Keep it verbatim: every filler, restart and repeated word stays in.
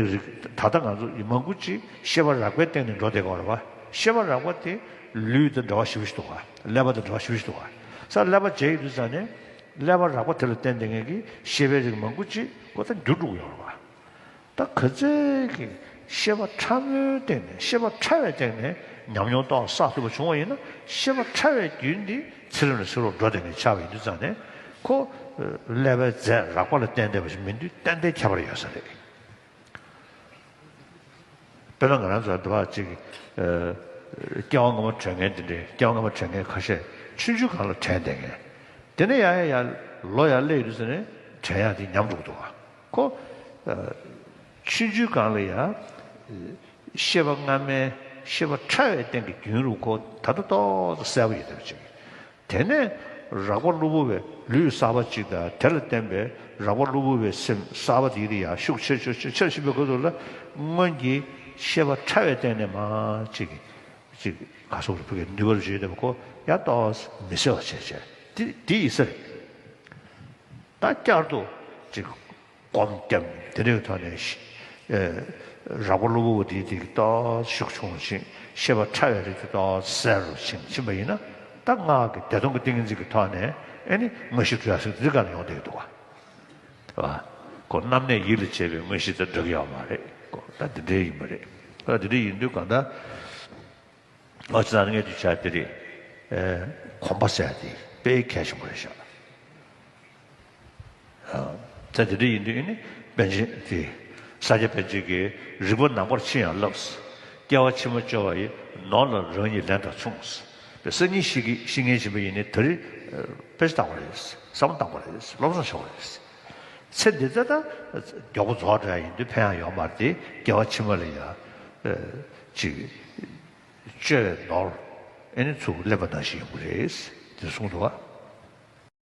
རིགས་ད་ལྟ་ང་ཚོ་མང་པོ་ཅིག་ཤེས་པ་རགས་པའི་སྟེང་ནས་འགྲོ་བསྡད་ཀྱི་ཡོད་རེད་བ། ཤེས་པ་རགས་པ་དེ་ལུས་དང་འབྲེལ་བ་ཞེ་པོ་ཞིག་འདུག་ག། ཀླད་པ་དང་འབྲེལ་བ་ཞེ་པོ་ཞིག་འདུག་ག། ས་ཀླད་པ་བྱས་ཡོད་དུས་ཙང་ནས་ཀླད་པ་རགས་པ་དེ་ལ་བརྟེན་བསྡད་མཁན་གྱི་ཤེས་པའི་རིགས་མང་པོ་ཅིག་ཁོ་ད་འགྱུར་འགྲོ་གི་ཡོད་རེད་བ། ད་ག་ཚོད་ཀྱི་ཤེས་པ་ཕྲ་མོའི་སྟེང་ནས་ཤེས་པ་ཕྲ་བའི་སྟེང་ནས་ཉམས་མྱོང་ཏོག་ཙམ་བསགས་ཐུབ་པ་བྱུང་བ་ཡིན་ན་ཤེས་པ་ཕྲ་བའི་རྒྱུན་འདི་ཚེ་རབས་ནས་ཚེ་རབས་འགྲོ་བསྡད་མཁན་ཆགས་པ་ཡིན་དུས་ཙང་ནས་ཁོ་ཀླད་པའི་རྫས་རགས་པ་ལ་བརྟེན་བསྡད་པ་ཞིག་མིན་དུས་ཏན་ཏན་ཁྱད་པར་ཡོད་ས་རེད། དཔེར་ན་ང་རང་ཚོ་འདི་བ་ཅིག་ཨ། སྐྱེ་བ་སྔ་མ་དྲན་མཁན་དེ་འདྲའི་སྐྱེ་བ་སྔ་མ་དྲན་མཁན་ཁ་ཤས་ཆུང་ཆུང་སྒང་ལ་དྲན་བསྡད་མཁན། དེ་ནས་ཡར་ཡར་ཡར་ལོ་ཡར་སླེབས་ཡོང་དུས་ཙ་ནས་དྲན་ཡག་དེ་ཉམས་འགྲོ་གི་འདུག་ག། ཁོ་ཨ། ཆུང་ཆུང་སྒང་ལ་ཡ་ཤེས་པ་སྔ་མའི་ཤེས་པ་ཕྲ་བའི་སྟེང་གི་རྒྱུན་རུ་ཁོ་ད་ལྟ་ཏོག་ཙམ་གསལ་པོ་ཡོད་བསྡད་པ་ཅིག། དེ་ནས་རགས་པ་གློ་བུར་བའི་ལུས་གསར་པ་གཅིག་དང་དེ་ལ་བརྟེན་པའི་རགས་པ་གློ་བུར་བའི་སེམས་གསར་པ་དེ་ཡིན་ན་ཡང་ཤུགས་ཆེ་ཆེ་ཆེ་ཆེར་ཕྱིན་པའི་སྐབས་སུ་ལ་སྔོན་གྱི་ཤེས་པ་ཕྲ་བའི་སྟེང་ནས་མར་གཅིག་གཅིག་ག་སོགས་ཕུགས་ཀྱི་ནུས་པ་རུ་བྱེད་བསྡད་པ་ཁོ་ཡང་ཏོག་ཙམ་མི་གསལ་བ་བྱས་བྱས་དེ་དེ་ཡིན་ས་རེད། ད་བསྐྱར་དུ་གཅིག་སྒོམ་བརྒྱབ་ནས་དེ་འདྲའི་ཐོག་ནས་ཤི་ཨེ། རགས་པ་གློ་བུར་བ་དེའི་དེ་ཏོག་ཙམ་ཤུགས་ཆུང་ཞིང་ཤེས་པ་ཕྲ་བའི་རིགས་དེ་ཏོག་ཙམ་གསལ་རུ་ཕྱིན་ཕྱིན་པ་ཡིན་ན་ད་སྔགས་ཀྱི་བདེ་སྟོང་གི་ཏིང་ངེ་འཛིན་གྱི་ཐོག་ནས་ཨེ་ནི་དངོས་གཞི་གྲུབ་ཡག་ཟེར་འདི་ག་ལ་ཡོང་བསྡད་ཀྱི་འདུག་བ། ཁོ་རྣམ་གནས་ཡིད་ལ་བྱེད་པའི་དངོས་གཞི་དང་འདྲ་གི་ཡོད་མ་རེད། ཁོ་ད་འདི་འདྲའི་ཡིན་པ་རེད། ད་འདི་འདྲའི་ཡིན་དུས་གང་ལྟར། ཨོ་ཅི་ན་ངས་དུས་ཆ་དེ་རེད། ཨེ། གོམས་པ་ཟེར་དེ་དཔེ་གལ་ཆེན་པོ་རེད་ཤག། ཨ། ད་དེ་འདྲ་ཡིན་དུས་ཨེ་ནི་པཎ་ཆེན་དེ་ས་སྐྱ་པཎ་ཆེན་གྱིས་རིག་པ་ནམ་མཁར་ཕྱིན་ཡང་བསླབས། སྐྱེ་བ་ཕྱི་མ་སྐྱེ་བ་ཡི་ནོར་ལ་རང་ཉིད་ལན་དང་མཚུངས། པའི་སང་ཉིན་ཤི་གི་ཤི་ངེས་བྱིན་པ་ཡིན་ནི་ད་རེས་དཔེ་ཆ་བལྟ་བ་རེད། བསམ་བློ་བཏང་བ་རེད། བློ་བཟང་ཤོར་བ་རེད། ཚེ་འདི་ལྟ་ད་མགྱོགས་པོ་རྫོགས་འདྲ་ཡིན་དུས་ཕན་ཡང་ཡོད་མ་རེད་དེ་སྐྱེ་བ་ཕྱི་མ་ལ་ཡང་ཅིག་བཅོལ་བའི་ནོར་ཨེ་ནི་ཚུར་སླེབས་པ་ནང་བཞིན་ཡོང་གི་རེད་དེ་གསུངས་འདུག་བ།